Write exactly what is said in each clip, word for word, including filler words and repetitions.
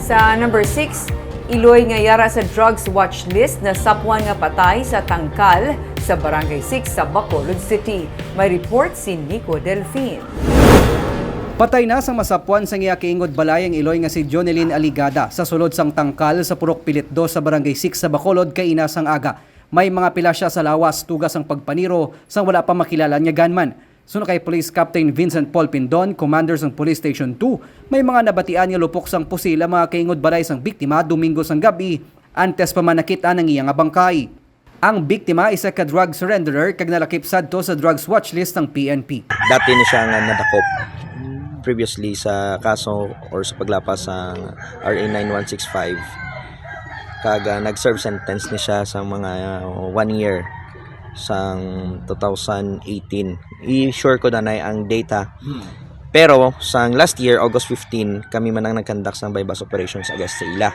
Sa number six, Iloy nga yara sa drugs watch list, nasapwan nga patay sa tangkal sa Barangay six sa Bacolod City. May report si Nico Delfin. Patay na sang masapwan sang iya kaingod balay ang Iloy nga si Jonelyn Aligada sa sulod sang tangkal sa Purok Pilit dos sa Barangay six sa Bacolod kaina sang aga. May mga pila siya sa lawas tuga sang pagpaniro sang wala pa makilala nga gunman. Suno kay Police Captain Vincent Paul Pindon, commander sang Police Station two, may mga nabatian nga lupok sang pusil ang mga kaingod balay sang biktima Domingo sang gab-i, antes pa man nakit-an ang iya nga bangkay. Ang biktima isa ka drug surrenderer kag nalakip sadto sa drugs watch list sang P N P. Dati ni siya nga nadakop previously sa kaso or sa paglapas sa R A nine one six five, kag, ah, nag-serve sentence ni siya sa mga, ah, one year sang two thousand eighteen. I-sure ko na na ang data. Hmm. Pero sang last year, August fifteen, kami man ang nag-conduct sang buy-bust operations against sa ila,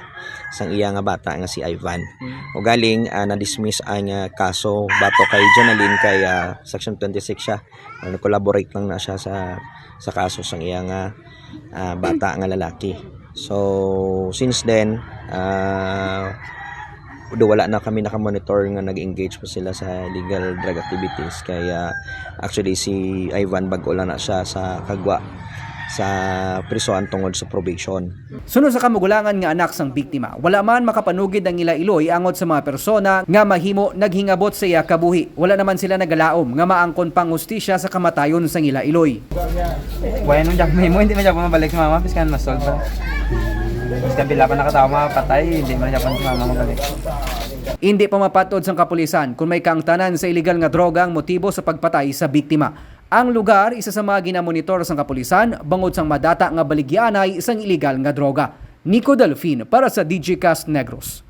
sang iya nga bata nga si Ivan. Hmm. Ugaling, ah, na-dismiss ang, ah, kaso bato kay Jonalyn kay, ah, Section twenty-six siya. Ah, nag-collaborate lang na siya sa, sa kaso sang iya nga, ah, bata nga lalaki. So, since then, ah, do wala na kami nakamonitor nga nag-engage pa sila sa illegal drug activities. Kaya, actually, si Ivan, bag-o lang na siya sa kagwa sa prisuhan tungod sa probation. Suno sa kamugulangan nga anak sang biktima, wala man makapanugid ang ila Iloy angot sa mga persona nga mahimo naghingabot sa iya kabuhi. Wala naman sila nagalaom nga maangkon pang hustisya sa kamatayon sang ila Iloy. Wala nung jack mo, hindi man jack mabalik si mama, piskan mas solve ba? Piskan pila pa nakatawa mapatay, hindi man jack si mama mabalik. Hindi pa mapatod sang kapulisan kung may kaangtanan sa iligal nga droga ang motibo sa pagpatay sa biktima. Ang lugar isa sa mga ginamonitor sang kapulisan bangod sang madata nga baligyaanay sang iligal nga droga. Nico Delfin para sa D J Cast Negros.